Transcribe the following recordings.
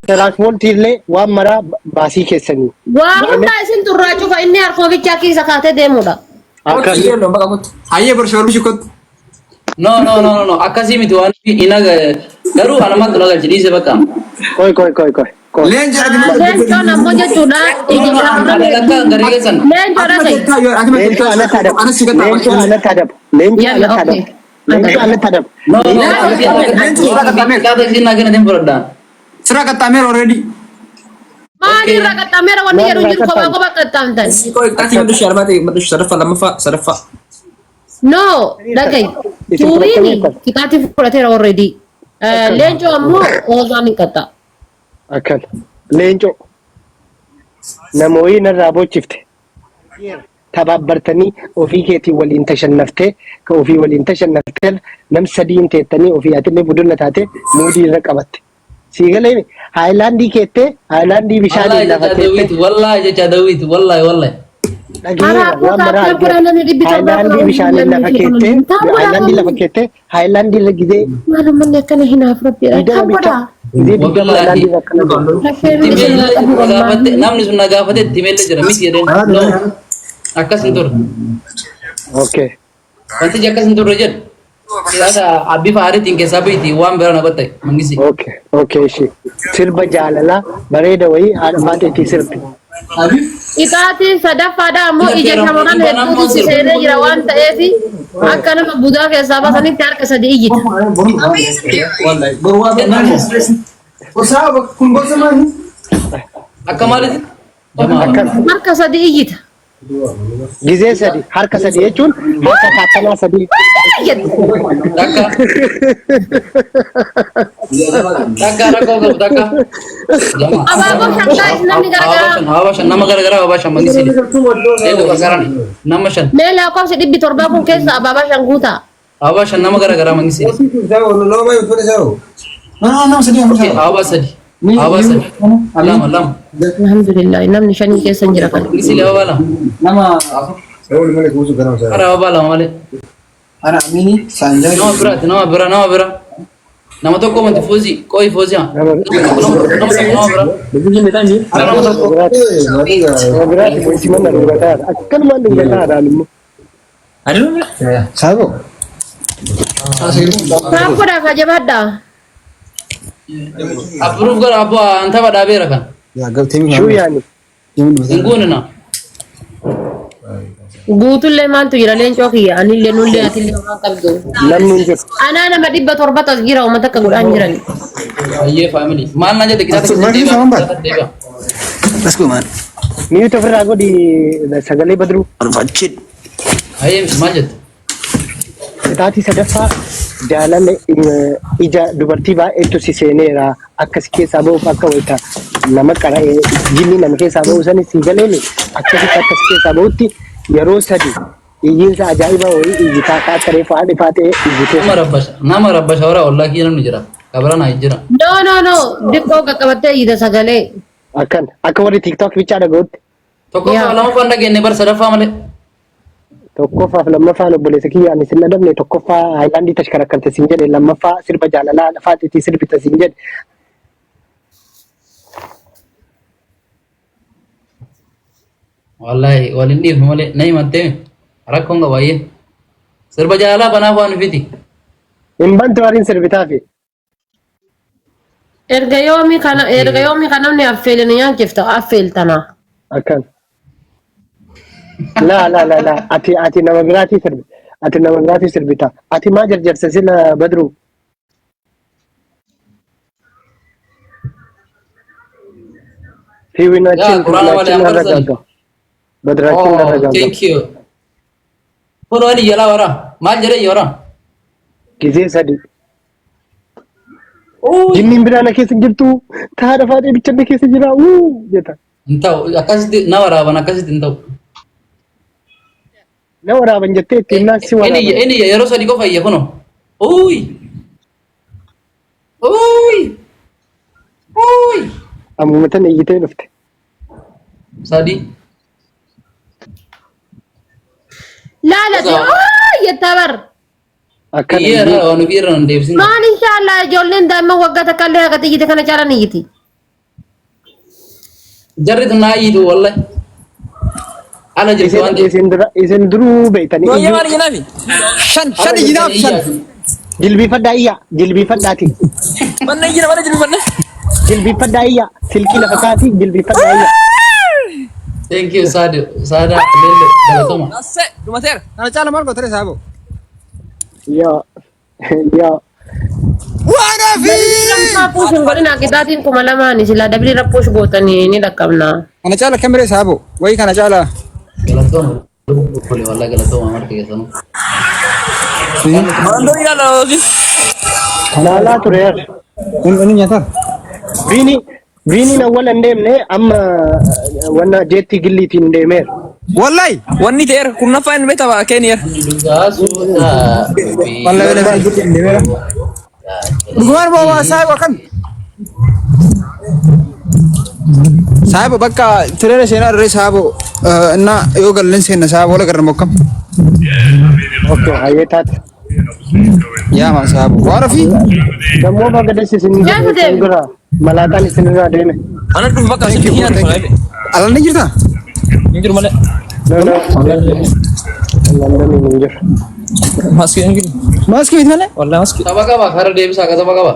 Tiraanspoortii illee waan maraa baasii keessanii. Waa hundaa isin turraa cufa inni harkuma bichaa kiisa kaatee deemudha. Akkas. Hayyee barshoo kottu. No, no, no, no, no. Akkasii miti waan hin garuu ana maaltu na galche dhiise bakka. Koi koi koi koi. Koi. Leenca ati maal Leencoon ammoo jechuudha ija shamarran Akka garee keessan. Leencoo dhaga'i. Leencoo anatti adabu. Leencoo anatti adabu. Leencoo Yalla anatti okay. adabu. Leencoo anatti adabu. No, no, Leencoo sirra qaxxaameera. Qixaaxa isiin naa kennateen fudhadha. Sirra qaxxaameera already. Maali irra qaxxaameera wanni jedhu hin jiru kophaa kophaa qaxxaamtan. No dhaga'i. Isin Tuuriin fudhattanii akkam? qixaatii fudhateera already. Leencoo ammoo oozaan hin qaxxa. Akkana. Leencoo. Nama wayii narraa boochifte. Tabaabbartanii ofii keetiin waliin tashannaftee ka ofii waliin tashannaftee nam sadiin teettanii ofii atillee budunna taate muudii irra qabatte. Sii galee haayilaandii keettee haayilaandii Wallahi bishaaniin jecha lafa teettee daawwiti, wallahi jecha daawwiti, wallahi wallahi. dhageera Araakuu waan maraa taappee argeera. godhaa namni dhibbi torbaa Haayilaandii kudha bishaaniin lafa keettee haayilaandii lafa keettee haayilaandii irra gizee Maal uummanni akkana hinaaf rabbiidha. digdama Kan bicha godhaa. gizee digdama Wallahi. haayilaandii irra akkana deema. Lafee isin Timeellee qabu na gaafatte wallaahi. namni sun na gaafate timeellee jira miti jedheen. No. Akkas hin turre. Okay. Wantichi akkas hin turre jedhu. Qixaaxa bifa aariitiin keessaa beekti waan biraa na qotte mangisi. Okay. Okay ishee. Sirba jaalalaa bareeda wayii haadha faaxeetii sirbi. Qixaatiin sadaffaadha ammoo ija shamarran hedduutu si seenee jira waan ta'eef akka nama budaa keessaa baasanitti harka sadi iyyita. Akka maalitti? Jamaa. Akkana. Harka sadi iyyita. Gizee sadi harka sadi jechuun harka kaattanaa sadi. Takka. Takka rakkoo qabu takka. Jamaa. Abaaboo shan guys namni garagaraa. Abaaboo shan nama garagaraa abaaboo shan mangisi. Eedu gargaaraan nama shan. Mee lakkoofsi dhibbi torbaa kun keessa abaabaa shan guutaa. Abaaboo shan nama garagaraa mangisi. Okay, abaaboo sadi. Abaaboo sadi. Lama lama. Alhamdulillah namni shanii keessa hin jira kana. Mangisi abaaboo lama. Ara abaaboo lama malee. Nama biraati nama bira nama bira. Nama tokko wanti foozii qo'i foozii haa. Nama Nama tokko nama bira. Ara nama tokko. Nama biraati boysi mana dhungataadha. Akkanumaan dhungataadhaan immoo. Saaphodhaaf ajabaadha. Approve godha abboo an tapha dhaabeera kan. Shuu yaani. Hin guune na. Guutullee maaltu jira leencoo kiyya anillee nullee atillee waan qabdu. Namni hin jiru. Anaa nama dhibba torbatu as jira uummata akka godhaan jiran. Ayyee faamilii. Maal naan jette kitaaba keessa deebi'a. Kitaaba deebi'a. Mute ofirraa godhi sagalee badruu. Ayyee maal jette? Qixaatii sadaffaa jaalala ija dubartii baay'eetu si seeneera akka si keessaa ba'uuf akka wayita nama qara'ee jinni nama keessaa ba'u sanis si galeeni akkasitti akka si keessaa ba'utti yeroo sadi iyyiinsa ajaa'ibaa wayii iyyitaa akka akka reefu haadha ifaa ta'e iyyitee Nama rabbasha. Nama rabbasha wara ollaa kiyya namni jira. Kabira naa jira. No no no diqqoo qaqqabattee iyyita sagalee. akkan akka warri tiktok bichaa dhaga'utti Tokkoffaa Yaa. lamaffaan dhageenye bar sadaffaa malee. Tokkoffaaf lammaffaan obboleessa kiyya ani sin adabne tokkoffaa haayilaandii tashkarakkarte sin jedhe lammaffaa sirba jaalalaa lafaaxiitii sirbita sin jedhe. Wallahi waliin dhiifnu malee na himattee rakkoon qaba ayyee. Sirba jaalalaa banaaf waan fiti. Hin bantu hariin sirbitaafi. Erga yoomii kana erga yoomii kan namni affeele ni nyaachifta affeeltana. Akkan. Laa laa laa laa ati ati nama biraatii sirbi ati nama biraatii sirbita ati maa jarjarse sila badruu. Yaa Hiwinaachin Quraana malee badraachin an narra barsani. gaagga. Badraachin narra Oh, gaagga. thank you. Kun wani jalaa wara. Maal jedhee yoora? Gizee sadi. Uuy. Jinniin biraa na keessa hin jirtu. Taadha faadhee bicha na keessa jira. Uu jetta. Hin ta'u akkasitti na waraaban akkasitti hin ta'u. Na waraaban jettee ittiin naan si Inni waraaban. inni yeroo sadi qofa iyya kunoo. Uuy. Uuy. Uuy. Ammuma tana iyyitee dhufte. Sadi. Laalati jettaa bar. Akkana Iyya iyyee. irraa waan ofii irraa hin deebisin. Maal inshaallah ijoolleen daa'imman waggaa takka illee haga xiyyite kana caalan iyyiti. Jarri tun naa iyyitu wallahi. Ala jirti Isin waan ta'eef. isin dura isin duruu beeytanii Yooyyee iyyuu maal iyyinaafi? Shan shan iyyinaaf shan. Jilbiifadhaa iyyaa jilbiifadhaati. Manna iyyina mana jilbifanne. Jilbiifadhaa iyyaa silkii lafa kaati jilbiifadhaa iyyaa. Thank you Sadio. Saada Lelle galatoma. Nasse dhumateera. Kana caala maal gootere saabo? Yoo yoo Waan ofii! Lammaa push hin godhina qixaatiin 2000 sila dabli irra push gootanii ni dhaqqabna. Kana caala kamiree saabo? Wayii kana caala. Galatoma. Wallahi galatoma marti keessanuu. Barandoo ilaala hojii. Laalaa ture yaar. Inni nyaataa? Biini biiniin awwal hin deemne amma wanna jeetti gilliitiin deemeera. Wallahi! Wanni ta'eera kurnaffaa inni beektaa keeniyeera. Dhugaa suuta. Wallahi wallahi jeetti deemeera. Dhugumaan moo waa saahiba akkam? Saahiba bakka tireera seenaa irree saabo innaa yoo galleen seenna saabo wala garra mokkam. Okay, hayyee taate. Yaama saabo. Waan ofii? Dammoo baga dasi isin Gaafa deeme. dura malaataan isin irraa deeme. Ana dhufu bakka Thank asitti you, hin thank argamu. you. Alalni jirtaa? Hin jiru malee. No, no. Londoniin hin jiru. Maskii hin jiru. Maaskii miti malee? Wallahi maskii. Tapha qaba kara deebisaa ka tapha qaba.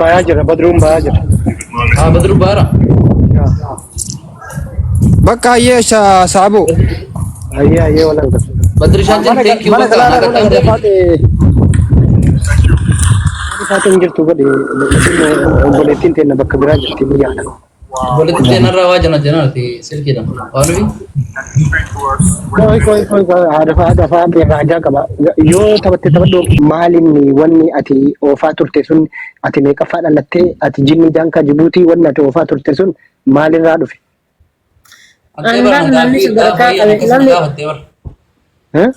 Bayaa jira, Badruun bayaa jira. Haa Badru baara. Bakka hayyee saabo. Hayyee hayyee wal argatu. Badri Shaajin thank you Mana bakka galaana naa mana qaxxaamte. Faatee hin jirtu godhe obboleettiin teenna bakka biraa jirti ni yaada. Obboleettiin teenarraa waa jana janaati silkiidhaan. Waan ofii? Koi koi koi koi haadha haadha faatee raajaa qaba. Yoo taphatte taphadhu maalinni wanni ati oofaa turte sun ati meeqaffaa dhalattee ati jinni jaankaa Jibuutii wanni ati oofaa turte sun maalirraa dhufe? Antee bara Angaan namni gaaffii sadarkaa gaafa qabe akkas na namni gaafattee bara. Eh?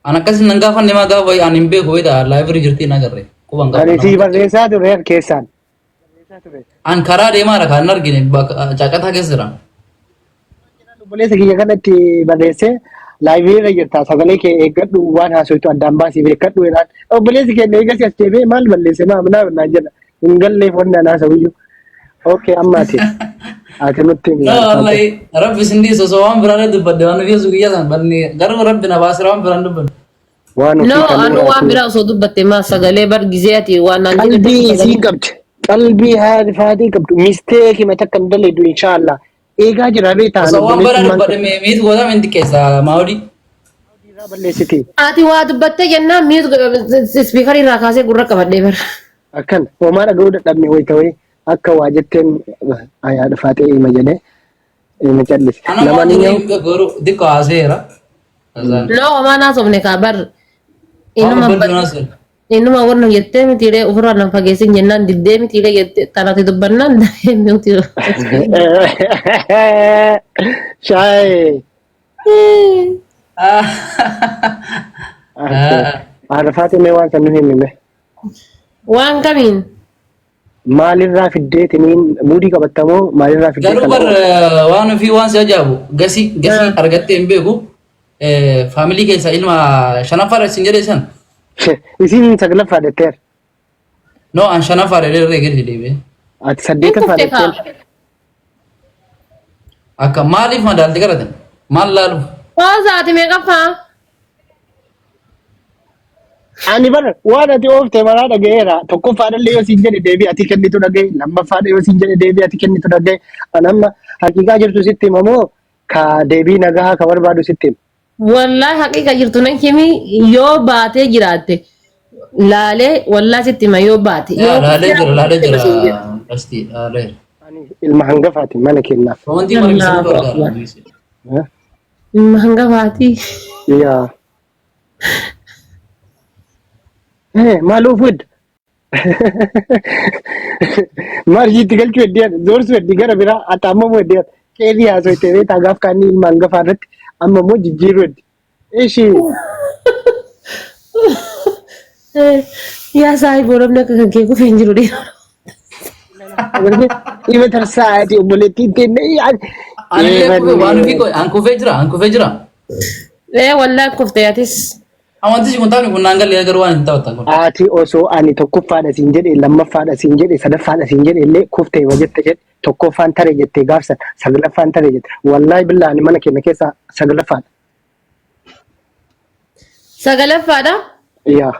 An akkas nan gaafanne maa gaafa ani hin beeku wayita laayibirii jirti hin agarre. Quban qabu. Ani sii barreessaa ture keessaan. An karaa deemaadha kan hin argine bakka caacataa keessa jira. Obboleessa kiyya kanatti barreessee laayivii irra jirta sagalee kee eeggadhu waan haasoytu addaan baasii beekkadhu jedhaan. Obboleessi keenya eegas as deebi'ee maal balleesse maa minaa naan jedha. Hin galleef wanni an haasa'u iyyuu. Okay amma ati ati nutti himi. No, wallahi rabbi isin dhiisu osoo waan biraallee dubbadde waan nufi yesu guyyaa san banni garuu rabbi na baasira waan biraan dubbadde. Waan No, ofii kan anu waan biraa osoo dubbatte maa sagalee bar gizee ati waan naan jedhu Qalbii sagalee. isiin qabdi. Qalbii haadhi faatii qabdu. Misteeki mata kan daleedu inshaallah. Eegaa jira beektaa Osoo waan biraa obboleessummaan dubbadde miit gootaa minti keessa maawdi. irraa balleessiti. Ati waa dubbattee jennaan miit ispiikarii irraa kaasee gurra qabadhee bara. Akkan homaa dhaga'uu dadhabne wayita wayii akka waa jetteen haadha faaxee hima jedhee hima callise. Ana waan Namaan jiru hin beeku garuu xiqqoo haaseera. No, homaa naasofne kaa bar. Waan Inuma dubbaddu naasir. inuma warra jettee mitiilee ofirraa nan fageessin jennaan diddee mitiilee jettee tanati dubbannaan miti. Shaayee. Haadha faaxee mee waan san nu himi. Waan kamiin? Maalirraa fiddeetiniin muudii qabattamoo maalirraa fiddee Garuu bar kana? waan ofii waan si ajaa'ibu gasii gasii argattee hin beeku faamilii keessa ilma shanaffaadha isin jedhe san. Isiin saglaffaa jetteer. No an shanaffaadha jedhee gadi deebi'e. Ati Hin saddeetaffaa kufte kaa. jetteer. Akka maaliif madaalti qaratan? Maal laaluuf? Hoosa ati meeqaffaa? Ani bar waan ati oofte maraa dhaga'eera. Tokkoffaadhallee yoo siin jedhe deebii ati kennitu dhaga'e. Lammaffaadha yoo siin jedhe deebii ati kennitu dhaga'e. Ani amma haqiiqaa jirtu sitti himamoo ka deebii nagahaa ka barbaadu sitti hima. Wallahi haqiiqa jirtu nan himi yoo baatee jiraatte laalee wallahi sitti hima yoo baate. Yaa Yoo laalee jira laalee jira. siin jedha. Asti laalee. Ani ilma hangafaati mana kennaaf. Komantii marii Allahu sababa Akbar. argaa. Ilma hangafaati. Yaa. Maal oofuu edda? Marshiitti galchuu heddii zoorsuu heddii gara biraa ataamamuu heddii qeerrii haasofte beektaa gaaf kaanii ilma hangafaa irratti amma immoo jijjiiruu heddii. Ishii Yaa saahiboo namni akka kan kee kufee hin jiru dhiira. Dhibba tarsaati obboleettiin teenne. Anillee kufee waan ofii koo an kufee jira an kufee jira. Ee wallahi kuftee atis. Amantii kun taphni kun naan galee garuu waan hin taphattan kun. Ati osoo ani tokkoffaadha siin jedhe lammaffaadha siin jedhe sadaffaadha siin jedhe illee kuftee ma jette jedhe. Tokkoffaan tare jettee gaafsan saglaffaan tare jette. Wallaahi billaa ani mana keenya keessaa saglaffaadha. Sagalaffaadha. Yaa.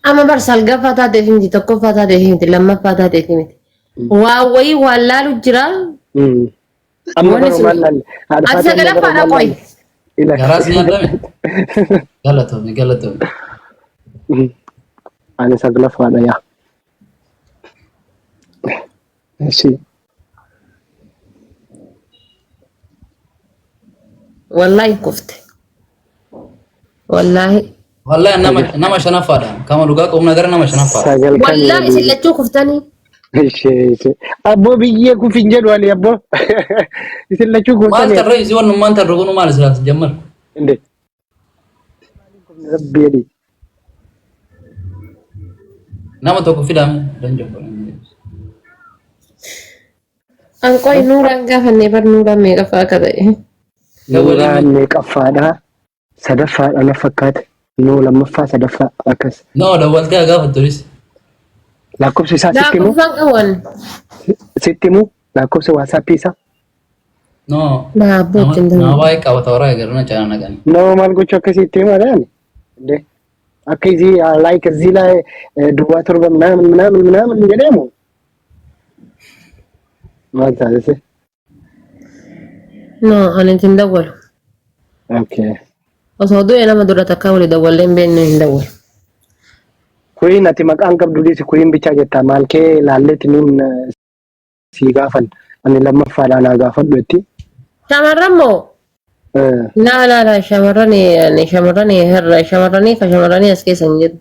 Amma bar salgaffaa taateef miti tokkoffaa taateef miti lammaffaa taateef miti. Waa wayii waan laalu jira. Amma Wanni garuu sun- maal laalle? Haadha Ati Faaxee amma garuu sagalaffaadha maal qoy. laalle? Ila. Garaas nyaatame. Galatoomi galatoomi. Ani saglaffaadha yaa. Ishi. Wallaahi kufte. Wallaahi. Wallahi nama shanaffaadha. Kama dhugaa qabna gara nama shanaffaadha. Sagal kan Wallaahi isin lachuu kuftanii. Ishee ishee. Abboo biyyee kufin jedhu ani abboo. Isin lachuu Maal gootanii. tarree isii wannummaan tarru kunu maal silaas jammar. Inde. Rabbi jedhi. Nama tokko fidame danjo. An qoy nuuraan gaafannee bar nuuraan meeqaffaa akka ta'e. Nuuraan meeqaffaadha? Sadaffaadha na fakkaata. Nuu lammaffaa sadaffaa akkas. No dawwaltee haa gaafatturis. Lakkoofsa isaa sitti himu? Lakkoofsaan qaban. Sitti himu? Lakkoofsa waatsaappii isaa? No. Naa abbootti hin Nama danda'u. baay'ee qabata waraa eegalu na caalaa naqani. Nama maal gochuu akkasii itti himaadhaan? Inde. Akka isii like እዚህ ላይ duwwaa torba ምናምን ምናምን ምናምን jedhamu. Maal taasise? No ani hin dawwalu. Okay. Osoo du'e nama dura takkaa walii dawwallee hin beekne hin dawwalu. Kuriin ati maqaan qabdu dhiisi kuriin bichaa jetta maal kee laalleetti nuun si gaafan ani lammaffaadhaan haa gaafadhu jetti. Shamarran moo? Laa laa laa shamarran ani shamarran herra shamarranii ka shamarranii as keessa hin jiru.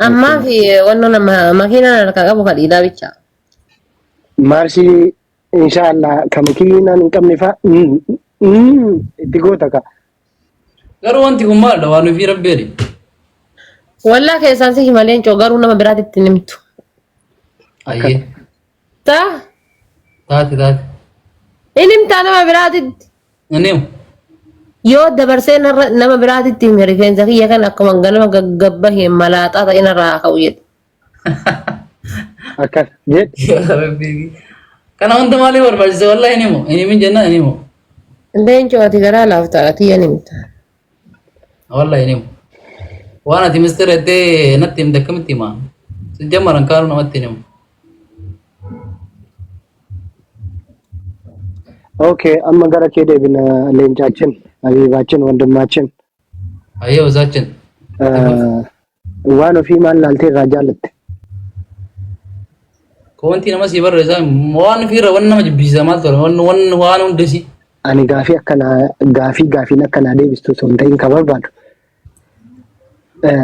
Ammaa fi wanno nama makiinaan harkaa qabu ka dhiiraa bicha. Maarshii inshaallah ka makiinaan hin qabne faa itti goota ka. Garuu wanti kun maalidha waan ofii rabbeedhi. Wallaa keessaan si himalee hin garuu nama biraatti hin himtu. Ayyee. Taa Taate taate. hin himtaa nama biraatitti. Inni himu. Yoo dabarsee nama biraatitti hime rifeensa kiyya kan akkuma ganama gaggabba hin malaaxaa ta'e narraa haa ka'u jedhe. Akkas jedhe. Kana hunda maaliif barbaachise wallahi inni himu. Inni himin jennaan inni himu. Leencoo ati garaa laaftaa ati yan himta. Wallahi inni himu. Waan ati mistira jettee natti himte akkamitti himaa? Si jammaran kaanuu namatti hin himu. Okay amma gara kee deebina leencaachin habiibaachin wandimmaachin. Ayyee wasaachin. Waan ofii maal laaltee irraa jaallatte? Kowantii nama sii barreessaa waan ofiirra waan nama jibbisiisa maal ture waan waan waan hundesi. Ani gaafii akkanaa gaafii gaafiin akkanaa deebistu osoo hin ta'in ka barbaadu.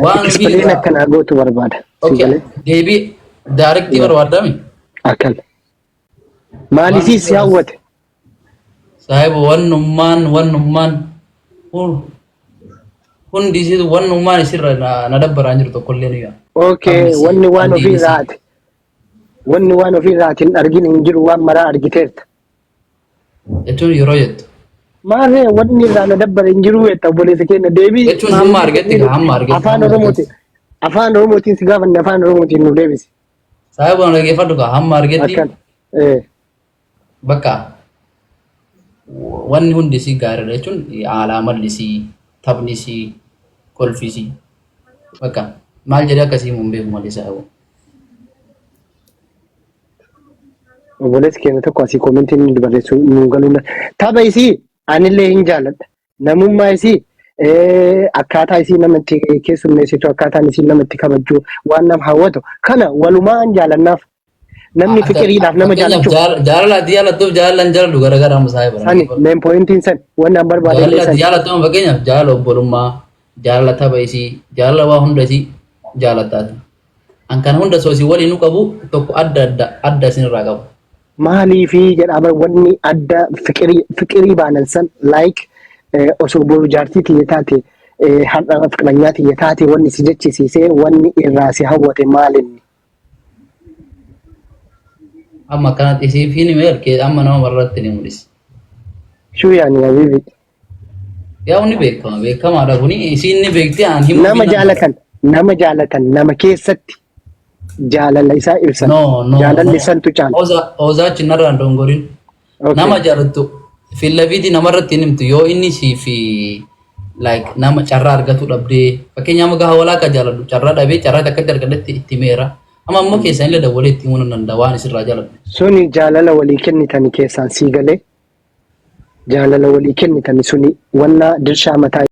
Waan Explain ofii akkanaa gootu barbaada. Si Okay. galee? Deebii daarektii barbaadami. Akkana. Maaliifii si hawwate? Saahiba wannummaan wannummaan hundi isiitu wannummaan isirra na dabbaraa jiru tokkollee ni yaa. Okay, Qabni wanni waan qalbiin ofii isii. irraati. Wanni waan ofii irraati hin argin hin jiru waan maraa argiteerta. Jechuun yeroo jettu. Maarree wanni irraa na dabbare hin jiru jetta obboleessa keenya deebii. Jechuun hamma argetti gaa hamma argetti. Afaan Oromootiin afaan Oromootiin si gaafanne afaan Oromootiin nu deebisi. Saahiba na dhaggeeffadhu gaa hamma argetti Akkana. Bakka wanni hundi isii gaariidha jechuun haala amalli isii taphni isii kolfi isii bakka maal jedhee akkasii himuun beeku malee saahiba. Obboleessi keenya tokko asii koomentii inni barreessu nu galuu tapha isii anillee hin jaaladha. Namummaa isii akkaataa isii nama itti keessummeessitu akkaataan isii nama itti kabajju waan nama hawwatu kana walumaan jaalannaaf namni fiqiriidhaaf nama jaalachuuf Jaalala ati jaalattuuf jaalalan jaaladhu garagaraa amma saahiba. sani meen pooyintiin san wanni an barbaade illee Jaalala ati sani. jaalattu fakkeenyaaf jaalala obbolummaa jaalala tapha isii jaalala waa hunda isii jaalattaati. An kana hunda osoo isii waliin qabu tokko adda adda adda isinirraa qabu. Maaliifi jedha wanni adda fiqirii fiqirii baanan san like osoo boru jaartii tiyya taate har'a fiqiranyaa tiyya taate wanni si jechisiisee wanni irraa si hawwate maalinni? Amma akkanatti isiif hin hime ergee amma nama marratti ni mul'isa. Shuu yaani habiibi. Yaa ni beekama beekamaadha kuni isiin ni beekti aan himu. Nama jaalatan nama jaalatan nama keessatti jaalala isaa ibsan. No, no, Jaalalli no. santu caala. Oozaa chinarraan dongorin. Okay. Nama jaalattu fillafiitii namarratti hin himtu yoo inni sii fi like nama carraa argatu dhabdee fakkeenyaaf amma gaafa walaa akka jaaladhu carraa dhabee carraa takkatti argadhetti itti himeera. Amma ammoo keessan illee dawwalee itti himuu nan danda'a waan isirraa jaaladhu. Suni jaalala walii kennitani keessaan sii galee jaalala walii kennitani suni wanna dirshaa mataa